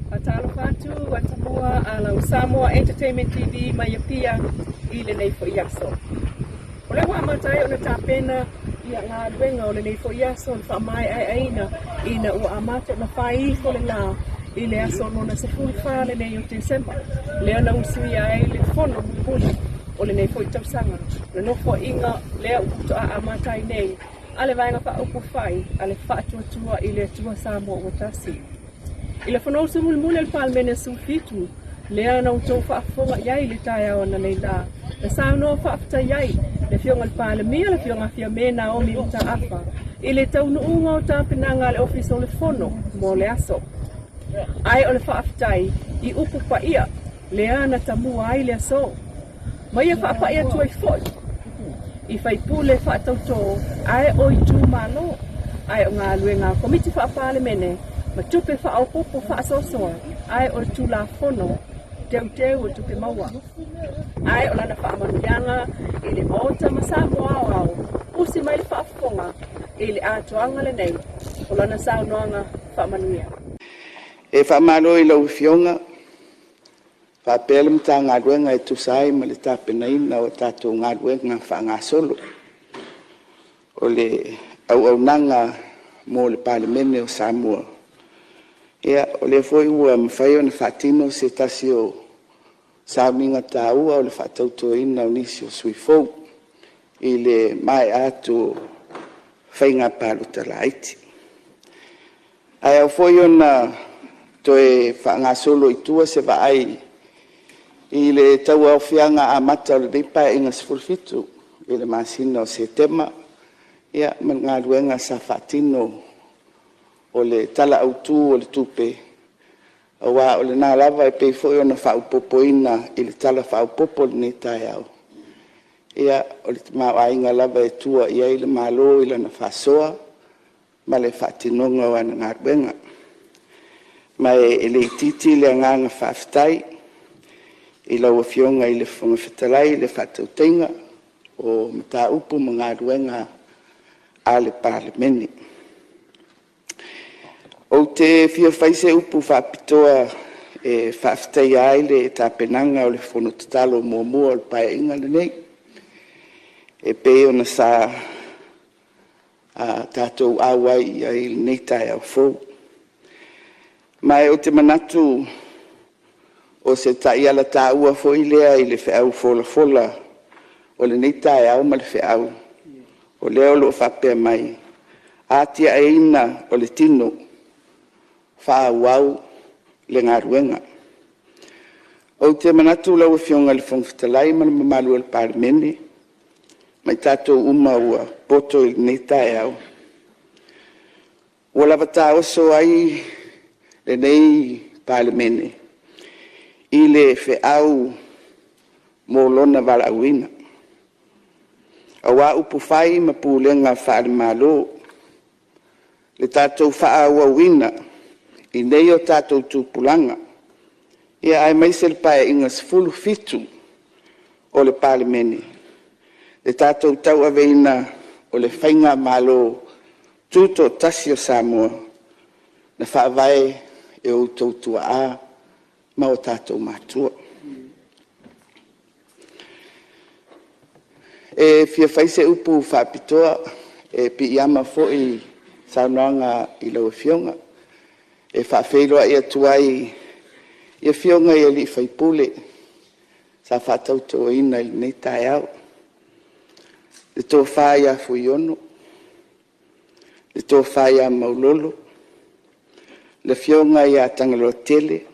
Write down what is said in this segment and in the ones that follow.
Faatalofa atu a Tumua a lau Samoa Entertainment TV mai Apia i lenei foi aso. O lea ua amata ai ona tapena ia galuega o lenei foi aso le faamaeaeaina ina ua amata ona fai ifo le la i le aso lona 14 lenei o Tesema, lea na usuia ai le fono mulimuli o lenei foi tausaga. O le nofoaiga lea ua faatoa amata ai nei a le Vaega Faaupufai a le Faatuatua i le Atua Samoa ua Tasi. I le Fonousu mulimuli a le Palemene 17, lea na outou faafofoga i ai i le taeao analeila, na saunoa faafetai ai le Afioga i le Palemia, le Afioga a Fiame Naomi Mataafa, i le taunuuga o tapenaga a le Ofisa o le Fono mo le aso. Ae o le faafetai i upu paia lea na tamua ai le aso. Ma ia faapai atu ai foi i faipule faatautō ae o itumalo, ae o galuega a Komiti Faa-Palemene ma tupe faaopoopo faasoasoa ae o le Tulafono Teuteu o Tupe Maua. Ae o lana faamanuiaga i le Maota ma Samoa aoao, usi mai le faafofoga i le atoaga lenei o lana saunoaga faamanuia. E faamalo i lau Afioga faapea le Matagaluega e tusa ai ma le tapenaina o tatou galuega faagasolo o le auaunaga mo le Palemene o Samoa. Ia, o lea foi ua mafai ona faatino se tasi o sauniga taua o le faatautoina o nisi o sui usufono fou i le maea atu o faiga palota laiti. Ae ao foi ona toe faagasolo i tua se vaai i le tauaofiaga amata o lenei Paeaiga XVII i le masina o Setema ma le galuega sa faatino o le Tala Autu o le Tupe, aua o lena lava e pei foi ona faaopoopoina i le Tala Faaopoopo i lenei taeao, ia, o le tamaoaiga lava e tua i ai le Malo i lana faasoa ma le faatinoga o ana galuega. Ma e le itiiti le agaga faafetai i lau Afioga i le Fofoga Fetalai i le faatautaiga o mataupu ma galuega a le Palemene. Ou te fia fai se upu faapitoa e faafetaia ai le tapenaga o le fono tatalo muamua o le Paeaiga lenei e pei ona sa tatou auai i ai i lenei taeao fou. Ma ou te manatu o se taiala taua foi lea i le feau folafola o lenei taeao ma le feau o lea o lo o faapea mai, “Atiaeina o le tino, faaauau le galuega.” Ou te manatu lau Afioga i le Fofoga Fetalai ma le mamalu o le Palemene ma i tatou uma ua poto i lenei taeao, ua lava taoso ai lenei Palemene i le feau mo lona valaauina, aua upufai ma pulega faale-Malo, le tatou faaauauina i nei o tatou tupulaga, aemaise le Paeaiga XVII o le Palemene, le tatou tauaveina o le faigamalo tutoatasi o Samoa na faavae e o outou tuaa ma o tatou matua. E fia fai se upu faapitoa e piiama foi i le saunoaga i lau Afioga e faafeiloai atu ai i Afioga i sui usufono sa faatautoina i lenei taeao, le Tofa ia Fuiono, le Tofa ia Maulolo, le Afioga ia Tagaloatele,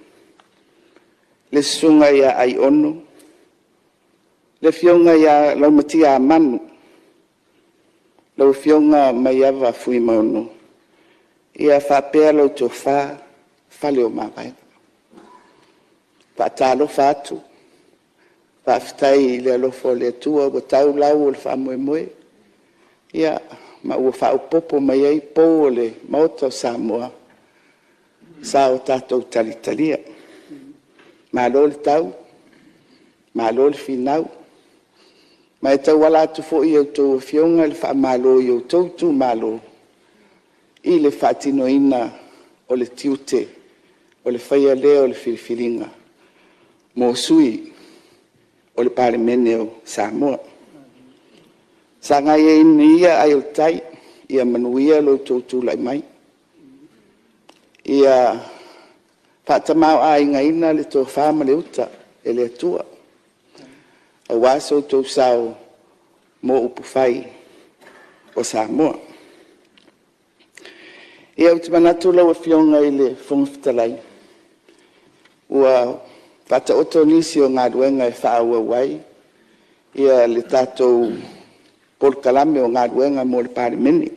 le Susuga ia Aiono, le Afioga ia Laumatiamanu, lau Afioga Maiava Fuimaono, faapea lau Tofa Faleomavaega. E faatalofa atu, faafetai i le alofa o le Atua ua tau lau o le faamoemoe, ma ua faaopoopo mai ai pou o le Maota o Samoa sa o tatou talitalia. Malo le tau, malo le finau. Ma e tauala atu foi i a outou Afioga le faamalo i outou itumalo i le faatinoina o le tiute o le faia lea o le filifiliga mo sui o le Palemene o Samoa. Sagai ane ia ai o le tai, ia manuia lo outou tulai mai, ia faatamaoaigaina le tofa ma le uta e le Atua aua so outou sao mo upufai o Samoa. Ia, ou te manatu lau Afioga i le Fofoga Fetalai, ua faataoto nisi o galuega e faaauau ai le tatou Polokalame o Galuega mo le Palemene,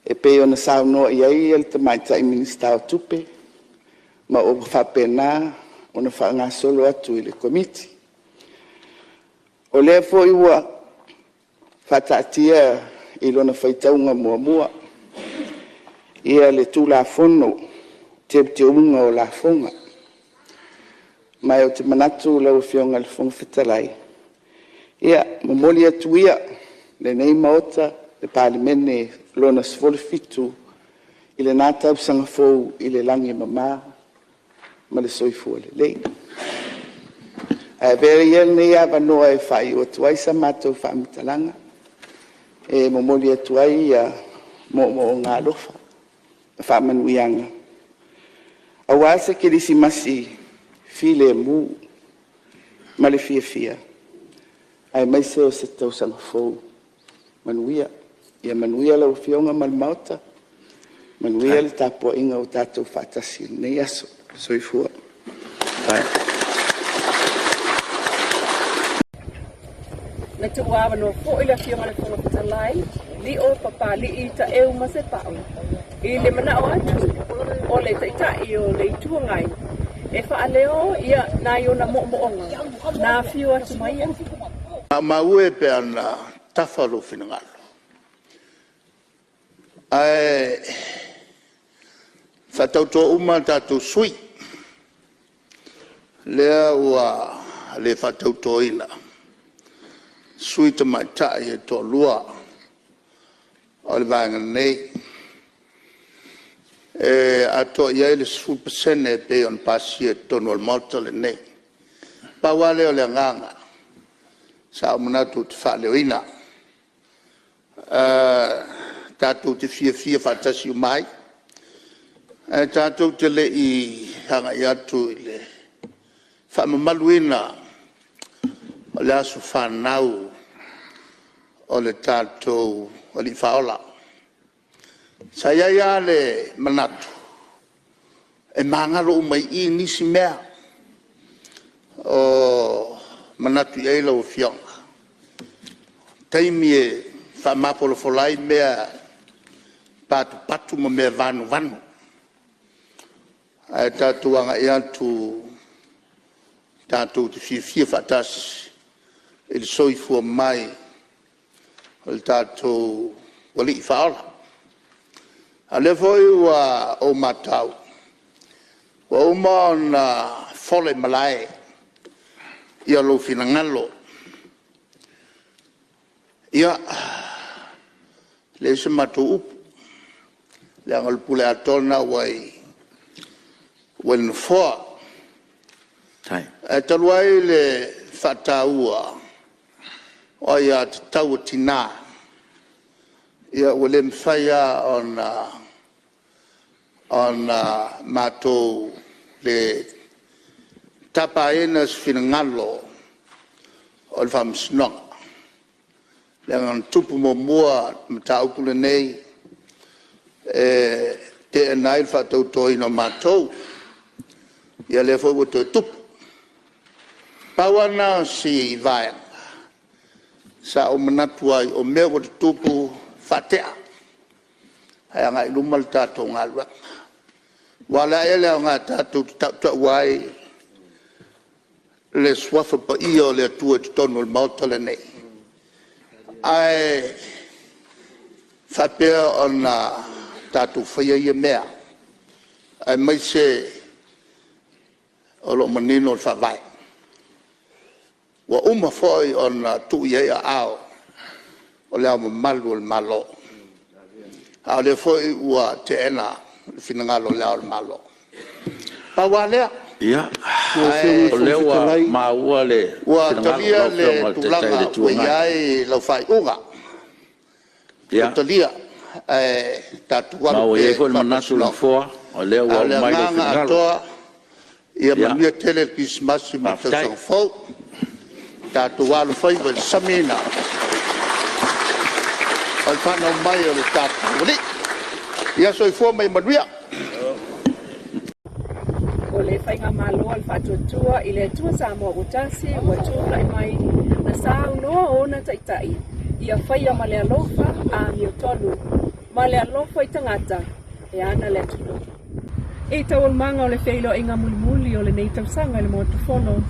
e pei ona saunoa i ai le Tamaitai Minisita o Tupe, ma ua faapena ona faagasolo atu i le Komiti. O lea foi ua faataatia i lona faitauga muamua le Tulafono o Teuteuga o Lafoga. Ma ou te manatu lau Afioga i le Fofoga Fetalai, ia momoli atu ia e lenei Maota le Palemene Lona XVII i lena tausaga fou i le lagi e mama ma le soifua lelei. Ae avea ia lenei avanoa e faaiu atu ai sa matou faamatalaga, e momoli atu ai moomooga alofa ma faamanuiaga aua se Kerisimasi filemu ma le fiafia, aemaise o se tausaga fou manuia. Ia manuia lau Afioga ma le Maota, manuia le tapuaiga ua tatou faatasi i lenei aso. Soifua. Na tuuavanoa foi le Afioga i le Fofoga Fetalai, Lio Papalii Taeu ma Sepa'u, i le manao atu o le Taitai o le Itu Agai e faaleo nai ona moomooga na afio atu ma ia. Maumau e pe ana tafa lou finagalo, ae faatauto uma a tatou sui usufono, lea ua le faatautoina sui tamaitai e toalua o le Vaega nei, e atoa i ai le 10% e pei ona pasia i totonu o le Maota lenei. Pau lava lea o le agaga sa ou manatu ou te faaleoina, tatou te fiafia faatasi uma ai, ae tatou te le i agai atu i le faamamaluina o le aso fanau o le tatou Alii Faaola. Sa i ai lava le manatu, e magalo uma i i nisi mea o manatu i ai lau Afioga, o taimi e faamafolafola ai mea patupatu ma mea vanuvanu. Ae tatou agai atu tatou te fiafia faatasi i le soifua mai o le tatou Alii Faaola. A o lea foi ua ou matau, ua uma ona fola i malae lou finagalo. Ia, e leai se matou upu, leaga o le pule atoa lena ua i le Nofoa. Ae talu ai le faataua o aia tatau a tina, ia ua le mafai lava ona matou le tapaina se finagalo o le Faamasinoga, leaga na tupu muamua le mataupu lenei e teena ai le faatautoina o matou, ia lea foi ua toe tupu. Pau lava lena o si vaega sa ou manatu ai o mea ua tutupu, faatea, ae agai i luma le tatou galuega. Aua o le a ea le aoga tatou te tautau ai le Suafa Paia o le Atua i totonu o le Maota lenei, ae faapea ona tatou faia ia mea, aemaise o lo o manino le Faavae, ua uma foi ona tuu i ai aao o Le Ao Mamalu o le Malo, a o lea foi ua teena le finagalo o Le Ao o le Malo. Pau lava lea. Ia, Ae o lea ua maua le ua finagalo o talia lau le Afioga i le Taitai o le tulaga Itu ua i Agai. ai lau faaiuga, ua talia, ae tatou Ma alo ua i pea ai i foi le le manatu o le faamasinoga. Nofoa, o lea A ua o le aumai lou agaga finagalo. atoa, ia manuia tele le Kerisimasi ma le Faafetai. Tausaga Fou. Tatou alofaiva i le samiina o le fanau mai o le tatou Alii. Ia soifua ma ia manuia. O le Faigamalo a le Faatuatua i le Atua Samoa ua tasi ua tulai mai na saunoa ona taitai ia faia ma le alofa amiotonu ma le alofa i tagata e ana le atunuu. I taualumaga o le feiloaiga mulimuli o lenei tausaga i le Maota Fono,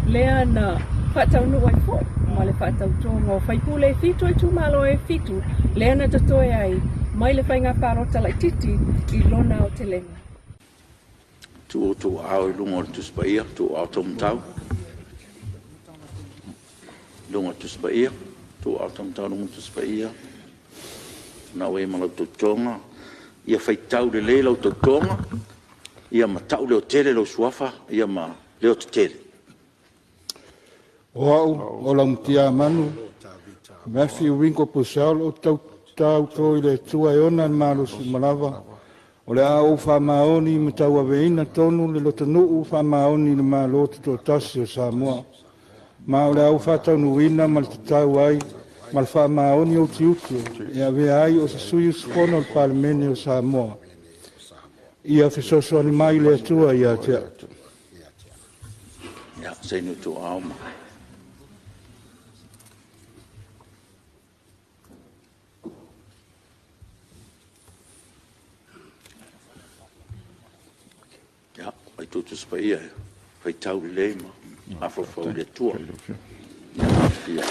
lea na faataunuu ai foi ma le faatautoga o faipule e fitu o itumalo e fitu lea na totoe ai mai le faiga palota laitiiti i lona aotelega. Tuu outou aao i luga o le Tusi Paia, outou aao taumatau, i luga o le Tusi Paia. Outou aao taumatau i luga o le Tusi Paia. O lena ua i ai ma lau tautoga. Ia faitau lelei lau tautoga, ma tau leotele lou suafa ma leotetele. O A'u o Laumatiamanu Matthew Ringo Purcell, ou te tauto i le Atua e ona le malosi uma lava, o le a ou faamaoni ma tauaveina tonu le lotonuu faamaoni i le Malo Tutoatasi o Samoa, ma o le a ou faataunuuina ma le tatau ai ma le faamaoni ou tiute e avea ai o se sui usufono o le Palemene o Samoa. Ia fesoasoani mai le Atua ia te a'u. Ia, saini outou aao ma. Ia, aumai tou Tusi Paia e faitau lelei ma mafaufau i le Atua. Ia.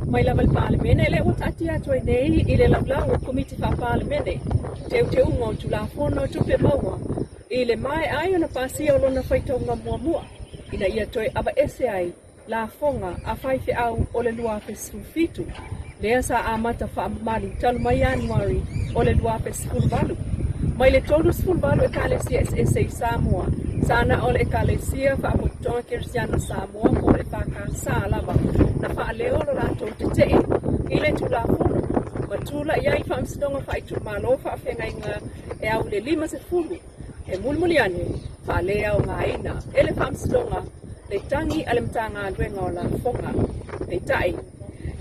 Mai lava i le Palemene lea ua taatia atu ai nei i le laulau a Komiti Faa-Palemene Teuteuga o Tulafono o Tupe Maua i le maea ai ona pasia o lona faitauga muamua ina ia toe aveese ai lafoga a faifeau o le 2017, lea sa amata faamamalu talu mai Ianuari o le 2018. Mai le 38 Ekalesia eseese i Samoa, sa na o le Ekalesia Faapotopotoga Kerisiano Samoa po o le EFKS lava na faaleo lo latou tetee i le Tulafono ma tulai ai faamasinoga faaitumalo faafeagaiga e au i le 50 e mulimuli ane faaleaogaina e le Faamasinoga le tagi a le Matagaluega o Lafoga. Peitai,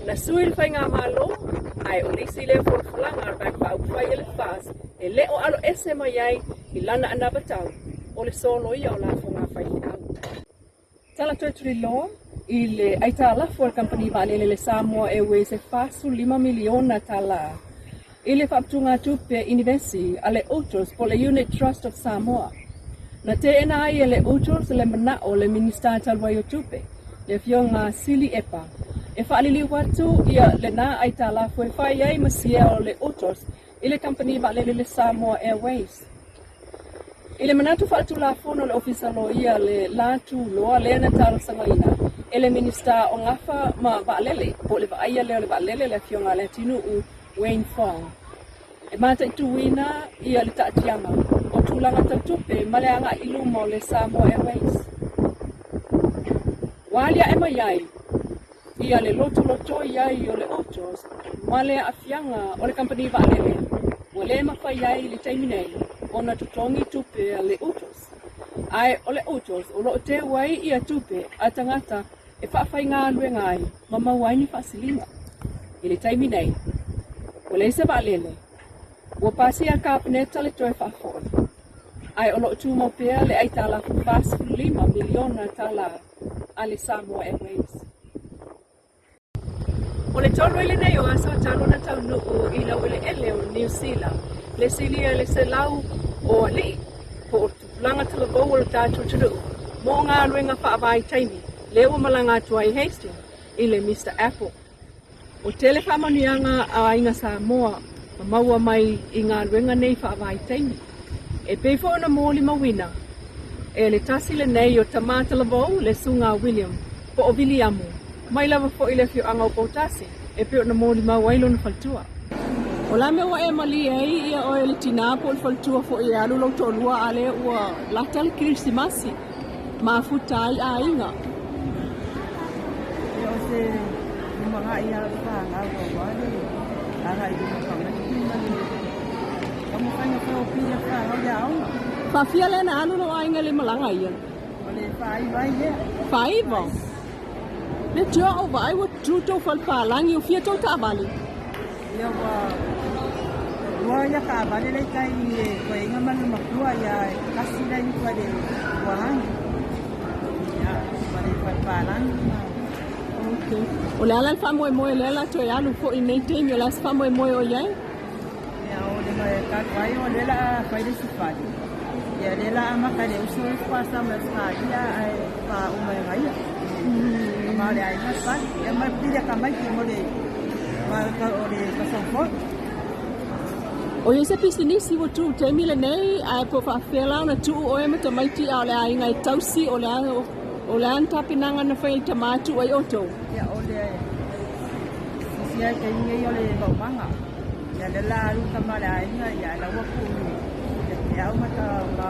na sui le Faigamalo, ae o le isi lea folafolaga a le Vaega Faaupufai a le FAST e le o aloese mai ai i lana anavatau, o le soloia o lafoga a faifeau. Tala toe tuliloa i le aitalafu a le kamupani vaalele le Samoa Airways e $45 miliona tala i le faaputugatupe inivesi a le UTOS po o le Unit Trust of Samoa. Na teena ai e le UTOS le manao o le Minisita talu ai o Tupe, le Afioga Sili Epa, e faaliliu atu ia lena aitalafu e fai ai ma siea o le UTOS i le kamupani vaalele le Samoa Airways. I le manatu faaletulafono o le Ofisa Loia le la tuloa lea na talosagaina e le Minisita o Gafa ma Vaalele po o le vaaia lea o le vaalele le Afioga a Leatinuu Wayne Fong e mataituina ia le taatiaga o tulaga tau tupe ma le agai i luma o le Samoa Airways. Ua aliae mai ai ia le lotolotoi ai o le UTOS ma le aafiaga o le kamupani vaalele ua le mafai ai i le taimi nei ona totogi tupe a le UTOS. Ae o le UTOS o lo o teu ai ia tupe a tagata e faafaigaluega ai ma maua ai ni faasiliga. I le taimi nei, ua leai se vaalele, ua pasia e le Kapeneta le toe faafoi, ae o lo o tumau pea le aitalafu $45 miliona a le Samoa Airways. O le tolu ai lenei o aso talu ona taunuu i laueleele o Niu Sila, le silia i le 100 o alii po o tupulaga talavou o le tatou atunuu mo galuega faavaitaimi lea ua malaga atu ai i Hastings i le Mister Apple. Ua tele faamanuiaga a Aiga Samoa ma maua mai i galuega nei faavaitaimi. E pei foi ona molimauina e le tasi lenei o tama talavou le Susuga William po o Viliamu. Mai lava foi i le afioaga o Poutasi e pei ona molimau ai lona faletua. O le a mea ua e malie ai ia oe le tina po o le faletua foi e alu lou toalua a lea ua lata le Kerisimasi, mafuta ai aiga. Ia o se lumanai lava o le fanau aua le agai i luma o tamaiti ma le taumafaiga foi o pili a le fanau i aoga. Faafia lea na alu lou aiga i le malaga ia? O le faaiva ai lea. Faaiva? Le tio ou vaai ua tutu tou fale palagi, ua fia tou taavale? Ia ua lua ia taavale la i tai i le toeaina ma le matua ia e tasi la i uka i le Tuahangi. Ia ma le fale palagi ma Okay. O le a la le faamoemoe lea la toe alu foi i nei taimi, o le a se faamoemoe o i ai? Ia o le talu ai o lea la a fai le isi fale. Ia lea la amata e le uso e faasa mai Ausetalia ae faauma e gaia. Ma o le aiga le fale. Ia ma pili a tamaiti mo le ma o le tausaga fou. O i ai se pisinisi ua tuu i taimi lenei ae po o faafefea la ona tuu oe ma tamaiti a o le aiga e tausi o le a o le a ni tapenaga na fai e le tama e tuu ai outou? Ia o le sisia i taimi nei o le maumaga. Ia lea la alu tama a le aiga ia la ua tuu ia te au ma ta ma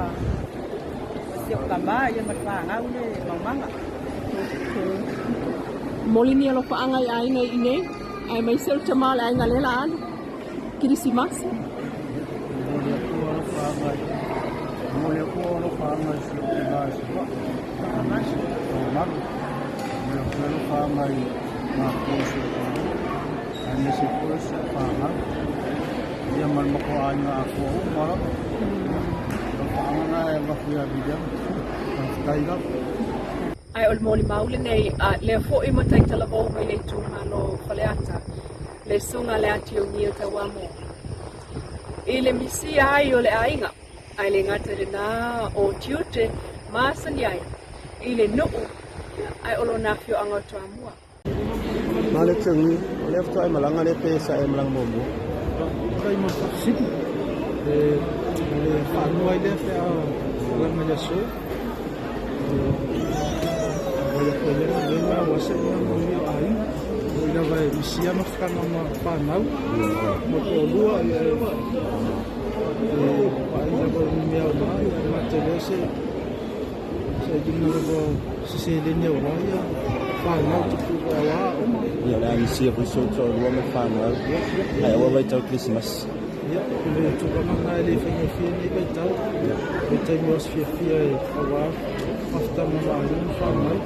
si ou tama ia ma le fanau le maumaga. Okay. Momoli ni alofaaga i aiga i inei aemaise o le tama o le aiga lea la alu. Kerisimasi. Momoli atu alofaaga i momoli atu alofaaga i si ou tina i Savaii. Malu. Momoli atu alofaaga i matua o si ou toalua. Aemaise foi o si au fanau. Ia ma le matou aiga atoa uma lava. Alofaaga na e avatu ia Viliama. Faafetai lava. Ae o le molimau lenei a lea foi matai talavou mai le itumalo o Faleata, le Susuga Leatiugia Tauamo, i le misia ai o le aiga, ae le gata i lena o tiute masani ai i le nuu ae o lona afioaga o Toamua. Malo Tiugi, o lea faatoa e malaga lea pe sa e malaga muamua? Faafetai mo le faafesili. E, o le faanoa ai lea pe a malaga i le aso. Vai atu ai lea galuega aua se manuia o aiga. Oi lava e misia mafutaga ma fanau ma toalua ia e vaai lava i ni mea aoga ia e gata ai lea se sailiga lava o se seleni aua ia fanau tupu aua aoga. Ia o le a misia foi si ou toalua ma fanau ae aua vaitau Kerisimasi. Ia, o le tulaga lena e le faigofie lenei vaitau. Vaitaimi o aso fiafia e aua mafutaga ma aiga ma fanau.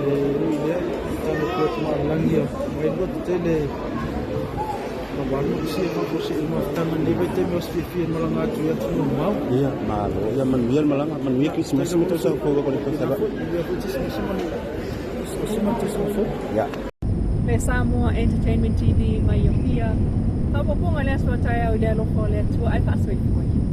E ui i lea, e talo atu atu maalagi mai loto tele aua le malosi e faafuasei mafutaga i lenei vaitaimi o aso fiafia e malaga atu i atunuu mamao. Ia, malo. Ia manuia le malaga, manuia Kerisimasi ma tausaga fou ua le toe Savaii. Manuia foi Kerisimasi ma le tausaga fou. Ia. Le Samoa Entertainment TV mai Apia. Faaopoopoga i le aso a taeao i le alofa o le Atua ae faasoifua ia.